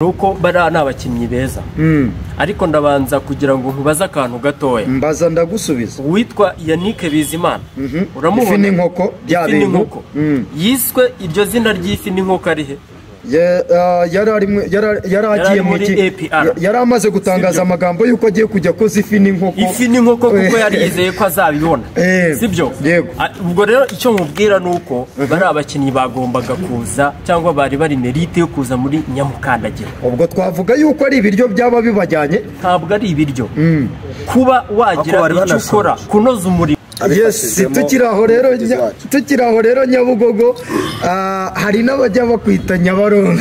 Nuko bariya ni abakinnyi beza, ariko ndabanza kugira ngo nkubaze akantu gatoya. Mbaza ndagusubiza. Uwitwa Yannick Bizimana, Ifi uramubona? n'inkoko bya Ifi bintu. n'inkoko. Yiswe iryo zina ry'ifi n'inkoko ari he? Yari yari agiye Ari mu muri APR. Yari amaze gutangaza Sibyo? amagambo y'uko agiye kujya koza ifi n'inkoko. Ifi n'inkoko, kuko yari yizeye ko azabibona. Sibyo? Yego. Ubwo rero icyo nkubwira ni uko bari abakinnyi bagombaga kuza, cyangwa bari bari mérite yo kuza muri Nyamukandagira. Ubwo twavuga yuko ari ibiryo byaba bibajyanye? Ntabwo ari ibiryo. Kuba wagira Ariko bari icyo banashonje. ukora, kunoza umurimo. Yes, tukiri aho rero, Nyabugogo, hari n'abajya bakwita Nyabarongo,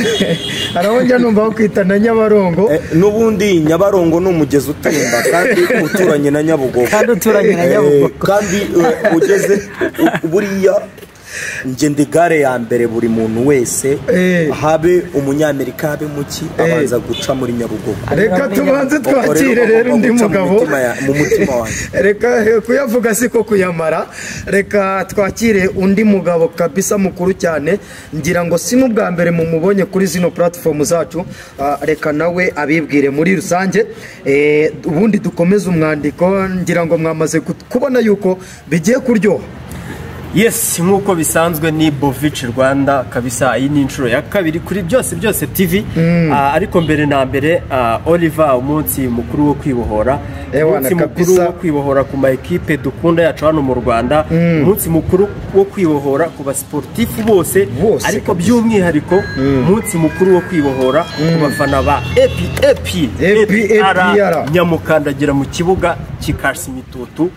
hari abo njya numva bakwita na Nyabarongo. N'ubundi Nyabarongo ni umugezi utemba kandi uturanye na Nyabugogo. Kandi uturanye na Nyabugogo. Kandi ugeze buriya njye ndi gare ya mbere, buri muntu wese, habe Umunyamerika, habe muki, abanza guca muri Nyabugogo. Reka tubanze Ubwo rero twakire rero bagomba undi guca mu mugabo. Mu mutima wanjye. Reka kuyavuga siko kuyamara. Reka twakire undi mugabo kabisa mukuru cyane, ngira ngo si n'ubwa mbere mumubonye kuri zino platform zacu. Reka nawe abibwire muri rusange, ubundi dukomeze umwandiko. Ngira ngo mwamaze kubona yuko bigiye kuryoha. Yes, nk'uko bisanzwe ni Bovic Rwanda kabisa. Iyi ni inshuro ya kabiri kuri Byose Byose TV. Ariko mbere na mbere, Oliver, umunsi mukuru wo kwibohora, Ewana, umunsi mukuru kabisa. wo kwibohora ku ma ekipe dukunda yacu hano mu Rwanda, umunsi mukuru wo kwibohora ku basportifu bose, Bose ariko kabisa. by'umwihariko umunsi mukuru wo kwibohora ku bafana ba AP AP AP, APR. Nyamukandagira mu kibuga kikasa imitutu.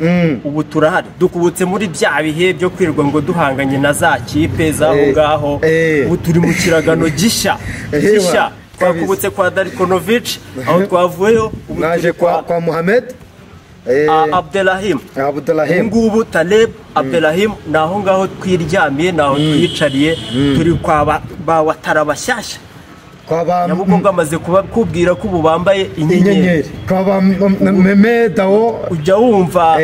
Ubu turahari, dukubutse muri bya bihe byo kwirirwa ngo duhanganye na za kipe z'aho ngaho. Ubu turi mu kiragano gishya gishya. Twakubutse kwa Darikonovic, aho twavuyeyo ubu Mwaje turi kwa Muhammad Abdelrahim. Abdulrahim. Ubu ngubu Taleb Abdelrahim, ni aho ngaho twiryamiye, ni aho twiyicariye, turi kwa ba Watara bashyashya. Kwa ba Nyabugogo amaze kubwira ko ubu bambaye inyenyeri. Inyenyeri, kwa ba Meme Dao. Ujya wumva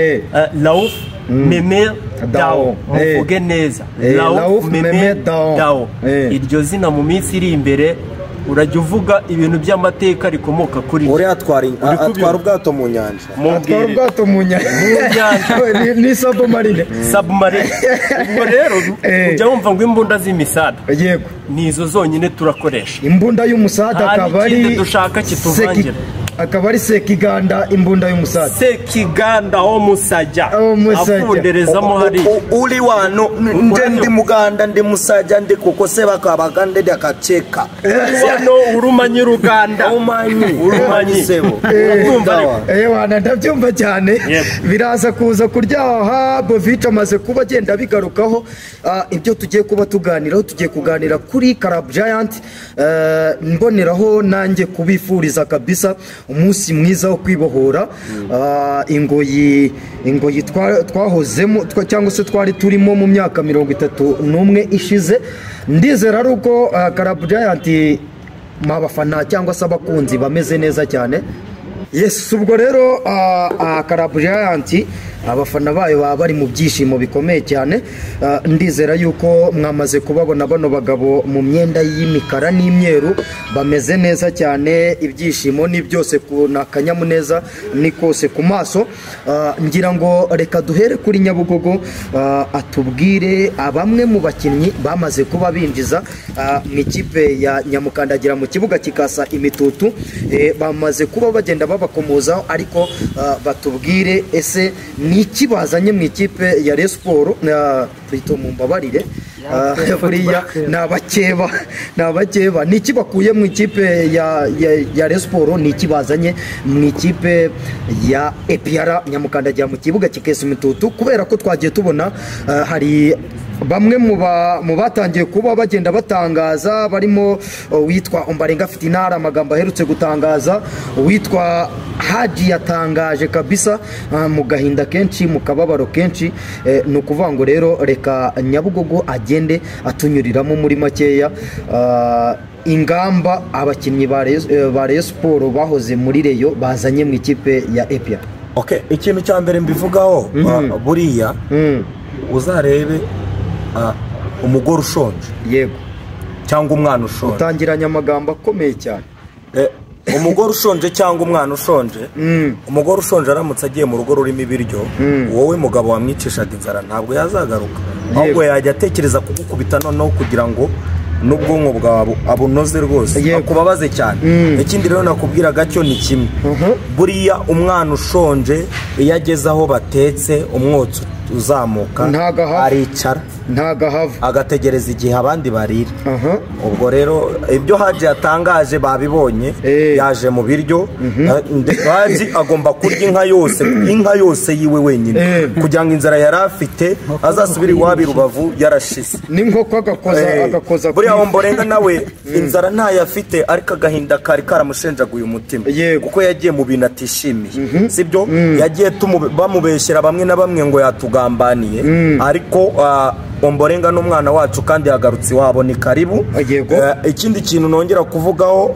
Raouf Meme Dao. Dao, muvuge neza. Raouf Raouf Meme Meme Dao. Dao. Iryo zina mu minsi iri imbere urajya uvuga ibintu by'amateka rikomoka kuri Uriya atwara Uri atwara ubwato mu nyanja. Atwara Mumbwire. ubwato mu nyanja. Nyanja. Ni submarine. Submarine. Ubwo rero ujya wumva ngo imbunda z'imisada, ni izo zonyine turakoresha. Imbunda y'umusada. Nta Akaba ari n'ikindi dushaka kituvangira. Akaba ari Sekiganda, imbunda y'umusada. Sekiganda wo musajya. Wo musajya. Afunderezamo hariya. Uli wano nje ndi Muganda, ndi musajja, ndi kuko sebakabagande ndakacheka. Hano urumanyi ruganda. Umanyi. Urumanyi. Sebo. Urabyumva ariko? Wana, ndabyumva cyane. Biraza kuza kuryaha. Bovic amaze kuba agenda abigarukaho. Ibyo tugiye kuba tuganiraho, tugiye kuganira kuri Club Giant. Mboneraho nanjye kubifuriza kabisa umunsi mwiza wo kwibohora. Ingoyi twahozemo cyangwa se twari turimo mu myaka 31 ishize, ndizera ari uko Club Giant abafana cyangwa se abakunzi bameze neza cyane. Yes, ubwo rero Club Giant abafana bayo baba bari mu byishimo bikomeye cyane. Ndizera yuko mwamaze kubabona bano bagabo mu myenda y'imikara n'imyeru, bameze neza cyane, ibyishimo ni byose, ku ni akanyamuneza ni kose ku maso. Ngira ngo reka duhere kuri Nyabugogo, atubwire bamwe mu bakinnyi bamaze kuba binjiza mu ikipe ya Nyamukandagira mu kibuga kikasa imitutu. Bamaze kuba bagenda babakomozaho, ariko batubwire ese ni iki bazanye mu ikipe ya Rayon Sport? Plutôt mumbabarire, buriya ni abakeba, ni abakeba. Ni iki bakuye mu ikipe ya Rayon Sport? Ni iki bazanye mu ikipe ya APR Nyamukandagira mu kibuga kikesa imitutu? Kubera ko twagiye tubona hari bamwe mu batangiye kuba bagenda batangaza, barimo uwitwa Ombarenga afite intara, amagambo aherutse gutangaza, uwitwa Haji yatangaje kabisa mu gahinda kenshi, mu kababaro kenshi. Ni ukuvuga ngo rero reka Nyabugogo agende atunyuriramo muri makeya ingamba abakinnyi ba Rayon Sport bahoze muri Rayon bazanye mu ikipe ya APR. Okay, ikintu cya mbere mbivugaho, buriya uzarebe umugore ushonje cyangwa umwana ushonje. Utangiranye amagambo akomeye cyane. Umugore ushonje cyangwa umwana ushonje, umugore ushonje aramutse agiye mu rugo rurimo ibiryo, wowe mugabo wamwicishaga inzara ntabwo yazagaruka, ahubwo yajya atekereza kugukubita noneho kugira ngo n'ubwonko bwawe abunoze rwose, akubabaze cyane. Ikindi rero nakubwiraga cyo ni kimwe, buriya umwana ushonje iyo ageze aho batetse umwotsi uzamuka aricara ntagahava, agategereza igihe abandi barira. Ubwo rero ibyo Haji yatangaje babibonye, yaje mu biryo. Haji agomba kurya inka yose, inka yose yiwe wenyine, kugira ngo inzara yari afite azasubire iwabo i Rubavu yarashize. N'inkoko agakoza. Buriya Omborenga nawe inzara ntayo afite, ariko agahinda kari karamushenjaguye umutima, kuko yagiye mu bintu atishimiye, sibyo? Yagiye bamubeshyera bamwe na bamwe ngo yatugambaniye, ariko Omborenga n'umwana wacu kandi yagarutse iwabo, ni karibu. Ikindi kintu nongera kuvugaho,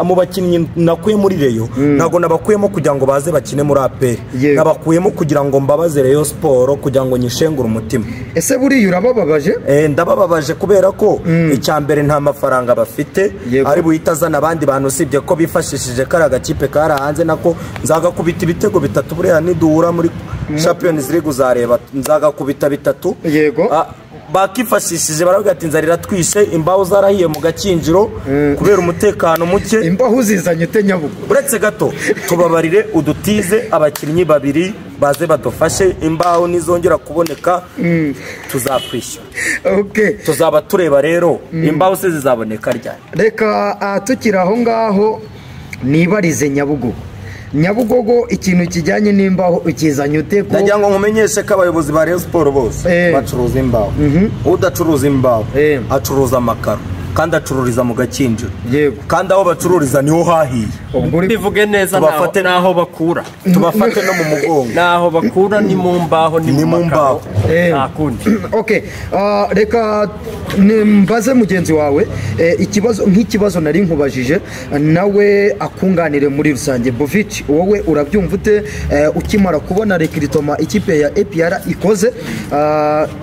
mu bakinnyi nakuye muri Rayon, ntabwo nabakuyemo kugira ngo baze bakine muri APR, nabakuyemo kugira ngo mbabaze Rayon Sport, kugira ngo nyishengure umutima. Ese buriya urabababaje? Ndabababaje kubera ko icya mbere nta mafaranga bafite, ari buhita azana abandi bantu, usibye ko bifashishije kariya gakipe kari hanze, nako nzagakubita ibitego 3 buriya niduhura muri Champions League uzareba nzagakubita 3. Yego. Bakifashishije baravuga ati inzara iratwishe, imbaho zarahiye mu gakinjiro kubera umutekano muke. Imbaho zizanye ute Nyabugo? Uretse gato tubabarire udutize abakinnyi 2 baze badufashe, imbaho nizongera kuboneka tuzakwishyura. Okay. Tuzaba tureba rero imbaho se zizaboneka ryari. Reka tukiri aho ngaho nibarize Nyabugogo. Nyabugogo ikintu kijyanye n'imbaho ukizanye ute ko? Ndagira ngo nkumenyeshe ko abayobozi ba Rayon Sport bose bacuruza imbaho. Udacuruza imbaho acuruza amakaro, kandi acururiza mu gakinjiro. Yego. Kandi aho bacururiza niho hahiye. Bivuge neza naho bakura. Tubafate no mu mugongo. Naho bakura ni mu mbaho, ni mu mbaho. Nta kundi. Okay. Reka mbaze mugenzi wawe ikibazo nk'ikibazo nari nkubajije nawe akunganire muri rusange. Bovic, wowe urabyumva ute ukimara kubona recruitment ikipe ya APR ikoze?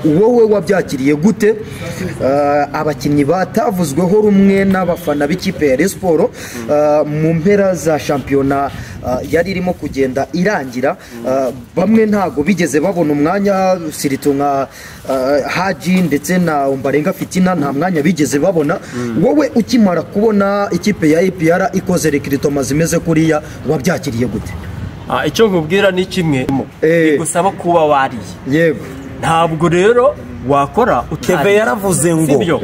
Wowe wabyakiriye gute? Abakinnyi batavuzweho rumwe n'abafana b'ikipe ya Rayon Sport mu mpera za shampiyona yari irimo kugenda irangira, bamwe ntago bigeze babona umwanya, sirito nka Haji ndetse na Omborenga Fitina nta mwanya bigeze babona. Wowe ukimara kubona ikipe ya APR ikoze recruitment zimeze kuriya wabyakiriye gute? Icyo nkubwira ni kimwe, bigusaba kuba wariye. Yego. Ntabwo rero wakora utari. Keve yaravuze ngo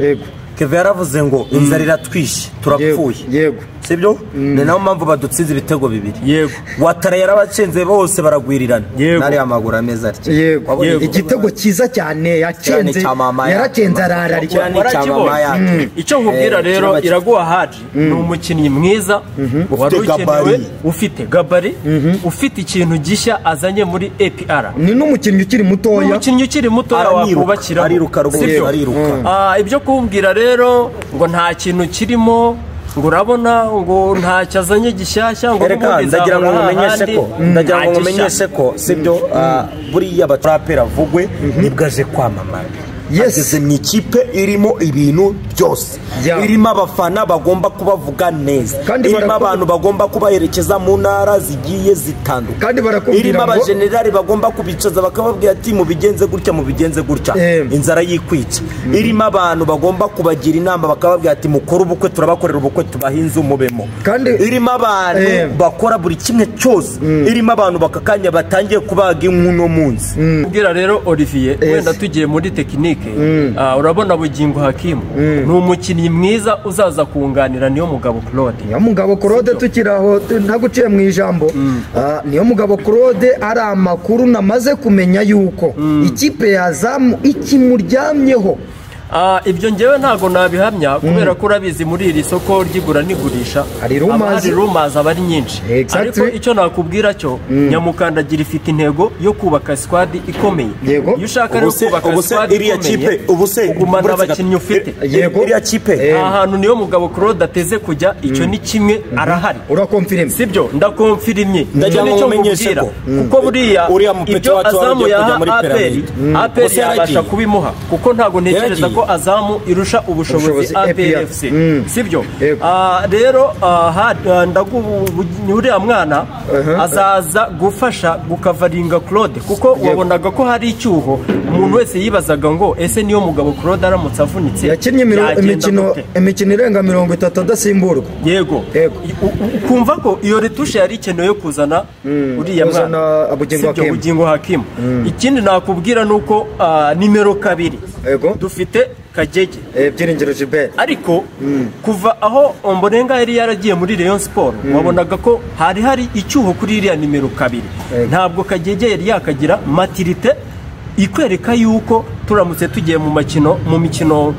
Keve yaravuze ngo inzara iratwishe turapfuye. Yego. Sibyo? Ni nayo mpamvu badutsinze ibitego 2. Yego. Watara yarabacenze bose baragwirirana. Nari amaguru ameza atya. Yego. Igitego cyiza cyane yacenze. Yaracenze arararya. Icyo nkubwira rero, Iraguha Haji ni umukinnyi mwiza wari ukenewe, ufite gabari, ufite ikintu gishya azanye muri APR. Ni n'umukinnyi ukiri mutoya. Umukinnyi ukiri mutoya wakubakira. Ariruka rwose, ariruka. Ibyo kumbwira rero ngo nta kintu kirimo, ngo urabona ngo ntacyo azanye gishyashya, ngo reka ndagira ngo mumenyeshe ko ndagira ngo mumenyeshe ko sibyo, buriya batrapera vugwe nibwo aje kwamamara. Ageze mu ikipe irimo ibintu byose, irimo abafana bagomba kubavuga neza, irimo abantu bagomba kubaherekeza mu ntara zigiye zitandukanye, irimo abajenerali bagomba kubicaza bakababwira ati mubigenze gutya, mubigenze gutya, inzara yikwica, irimo abantu bagomba kubagira inama bakababwira ati mukore ubukwe, turabakorera ubukwe, tubahinze umubemo, irimo abantu bakora buri kimwe cyose, irimo abantu bakakanya batangiye kubaga inkuno munsi. Ubwira rero Olivier, wenda tugiye muri tekinike, urabona Bugingo Hakimu ni umukinnyi mwiza uzaza kunganira niyo mugabo Claude. Niyo mugabo Claude tukiraho ntaguciye mu ijambo. Niyo mugabo Claude ari amakuru namaze kumenya yuko ikipe ya Zamu ikimuryamyeho. Ibyo ngewe ntago nabihamya kubera ko urabizi muri iri soko ry'igura n'igurisha hari rumors aba ari nyinshi. Ariko icyo nakubwira cyo, Nyamukandagira ifite intego yo kubaka squad ikomeye. Iyo ushaka rero kubaka squad ikomeye, ugumana abakinnyi ufite. Iriya kipe ahantu niyo mugabo Claude ateze kujya, icyo ni kimwe arahari. Urakonfirime? Sibyo, ndakonfirimye. Ndagira ngo mumenyeshe ko kuko buriya ibyo Azamu yaha APR, APR yabasha kubimuha, kuko ntago ntekereza ko ko Azamu irusha ubushobozi APR FC, sibyo? Rero uriya mwana azaza gufasha gukavaringa Claude, kuko wabonaga ko hari icyuho. Umuntu wese yibazaga ngo ese niyo mugabo Claude aramutse avunitse, yakinnye imikino irenga 30 adasimburwa. Yego, ukumva ko iyo retushe yari ikenewe yo kuzana uriya mwana Bugingo Hakimu. Ikindi nakubwira nuko nimero 2 dufite Kagege Byiringiro Gilbert, ariko kuva aho Ombolenga yari yaragiye muri Rayon Sport, wabonaga ko hari icyuho kuri iriya nimero 2. Ntabwo Kagege yari yakagira maturité ikwereka yuko turamutse tugiye mu mikino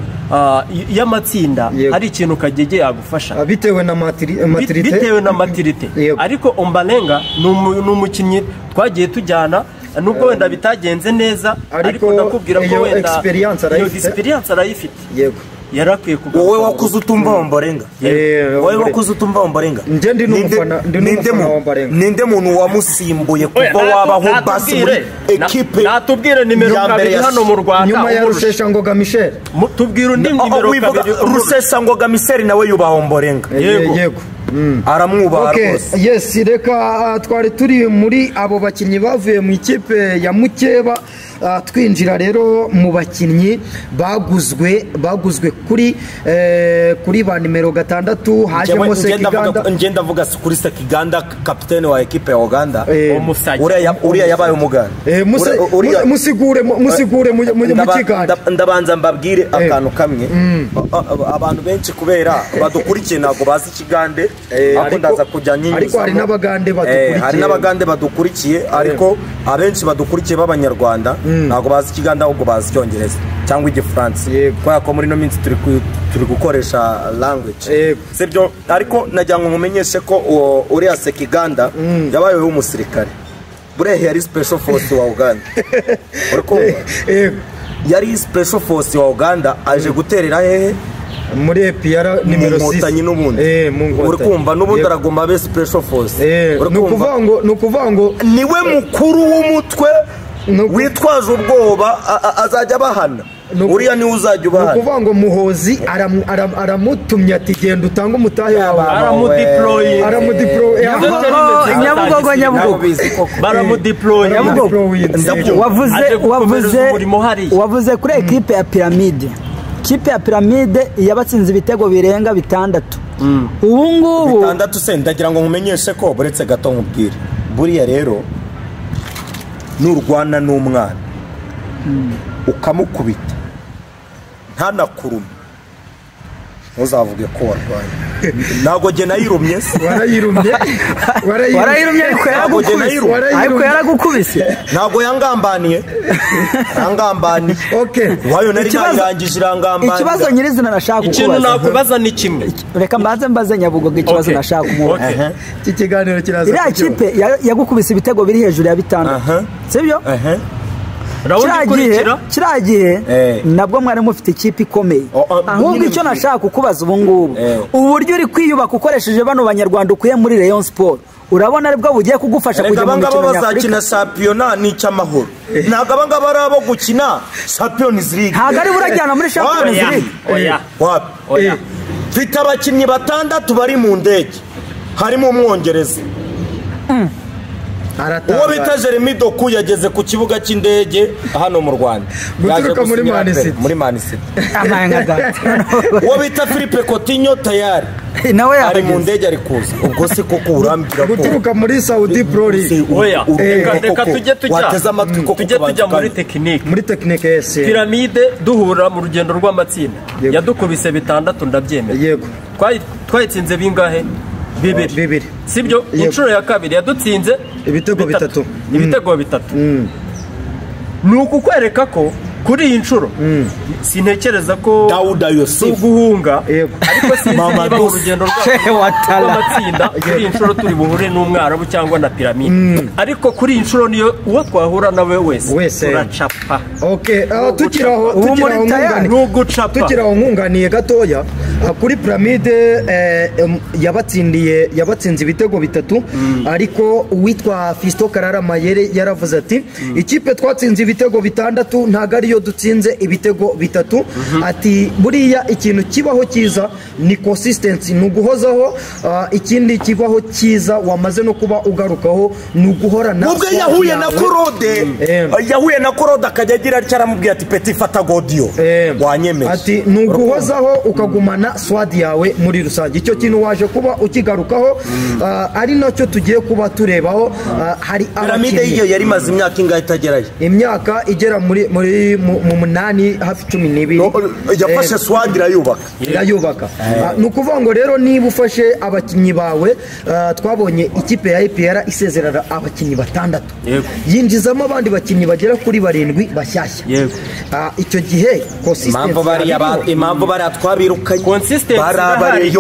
y'amatsinda hari ikintu Kagege yagufasha bitewe na maturité, bitewe na maturité. Ariko Ombolenga ni umukinnyi twagiye tujyana, nubwo wenda bitagenze neza, ariko ndakubwira ko wenda iyo experience arayifite. Yego, yarakwiye kugaruka. Wowe wakuze utumva Ombolenga, wowe wakuze utumva Ombolenga, nje ndi n'umufana, ndi n'umufana wa Ombolenga. Ninde muntu wamusimbuye kuva wabaho basi muri equipe? Natubwire nimero 2 hano mu Rwanda nyuma ya Rusheshangoga Michel. Tubwire undi nimero 2. Rusheshangoga Michel nawe yubaha Ombolenga. Yego, aramwubaha rwose. Yes, reka twari turi muri abo bakinnyi bavuye mu ikipe ya Mukeba, twinjira rero mu bakinnyi baguzwe kuri ba nimero 6 hajemo Sekiganda. Ngenda vuga kuri Sekiganda, kapitene wa ekipe ya Uganda. Uriya yabaye umuganda. Musigure mu Kiganda. Ndabanza mbabwire akantu kamwe. Abantu benshi kubera badukurikiye ntabwo bazi Ikigande, ariko ndaza kujya nyinyuzamo. Ariko hari n'abagande badukurikiye. Hari n'abagande badukurikiye, ariko abenshi badukurikiye b'abanyarwanda ntabwo bazi Ikiganda, ahubwo bazi Icyongereza cyangwa Igifaransa, kubera ko muri ino minsi turi gukoresha language, sibyo? Ariko nagira ngo nkumenyeshe ko uriya Sekiganda yabayeho umusirikare. Buriya yari special force wa Uganda. Uri kumva? Yari special force wa Uganda, aje guterera hehe? Muri APR nimero 6 Inkotanyi n'ubundi. Uri kumva n'ubundi aragomba abe special force. Nukuvuga ngo niwe mukuru w'umutwe witwaje ubwoba, azajya abahana. Uriya niwe uzajya ubahana. Nukuvuga ngo Muhozi aramutumye ati genda utange umutahe wawe. Aramudeploy. Nyabugogo, baramudeploy. Wavuze kuri ekipe ya Pyramide. Kipe ya Pyramide yabatsinze ibitego birenga 6. Ubu ngubu 6 se ndagira ngo nkumenyeshe ko buretse gato nkubwire. Buriya rero nurwana n'umwana ukamukubita ntanakurume, ntuzavuge ko warwanye. Ntabwo jye nayirumye se. Warayirumye. Warayirumye ariko yaragukubise. Ntabwo yangambaniye. Yangambaniye. Okay. Wayo nari narangije irangambaniye. Ikibazo nyirizina nashaka kukubaza. Ikintu nakubaza ni kimwe. Reka mbanze mbaze Nyabugogo ikibazo nashaka kumubaza. Iki kiganiro kiraza. Iriya kipe yagukubise ibitego biri hejuru ya 6. Sibyo? Kiriya gihe nabwo mwari mufite ikipe ikomeye. Ahubwo icyo nashaka kukubaza ubu ngubu, uburyo uri kwiyubaka ukoresheje bano banyarwanda ukuye muri Rayon Sport, urabona aribwo bugiye kugufasha kujya mu mikino nyafurika? Bazakina shampiyona ni icy'amahoro. Ntabwo aba ngaba ari abo gukina Champions League. Ntabwo ari burajyana muri Champions League. Oya. Mfite abakinnyi 6 bari mu ndege, harimo umwongereza. Uwo bita Jeremy Doku yageze ku kibuga cy'indege hano mu Rwanda, guturuka muri Man City. Muri Man City. Uwo bita Philippe Coutinho tayari nawe ari mu ndege ari kuza. Ubwo se koko urambwira ko guturuka muri Saudi Pro League? Oya, reka tujye tujya muri technique. Muri technique yes. Pyramide duhura mu rugendo rw'amatsinda yadukubise 6 ndabyemera. Yego. Twayitsinze bingahe? Bibiri. Sibyo? Inshuro ya kabiri yadutsinze ibitego 3. Ibitego 3. Ni ukukwereka ko kuri iyi nshuro sintekereza ko Dauda Yosef guhunga, ariko sinzi niba mu rugendo rw'amatsinda kuri iyi nshuro turi buhure n'umwarabu cyangwa na Pyramide, ariko kuri iyi nshuro niyo uwo twahura nawe wese turacapa. Okay, tukiraho nkunganiye gatoya kuri Pyramide yabatsinze ibitego 3, ariko uwitwa Fiston Karara Mayere yaravuze ati ikipe twatsinze ibitego 6 ntago ari iyo dutsinze ibitego 3. Ati buriya ikintu kibaho cyiza ni consistency, ni uguhozaho. Ikindi kibaho cyiza wamaze no kuba ugarukaho ni uguhorana. Ubwo yahuye na Korode, yahuye na Korode akajya agira atya aramubwira ati peti fata godiyo wanyemeje. Ati ni uguhozaho ukagumana swadi yawe muri rusange. Icyo kintu waje kuba ukigarukaho, ari nacyo tugiye kuba turebaho. Hari Piramide iyo yari imaze imyaka ingahe itagerayo? Imyaka igera muri mu 8 hafi 12. Yafashe swadi irayubaka. Ni ukuvuga ngo rero niba ufashe abakinnyi bawe, twabonye ikipe ya APR isezerera abakinnyi 6, yinjizamo abandi bakinnyi bagera kuri 7 bashyashya. Icyo gihe impamvu bariya twabirukanye consistency barabareyo.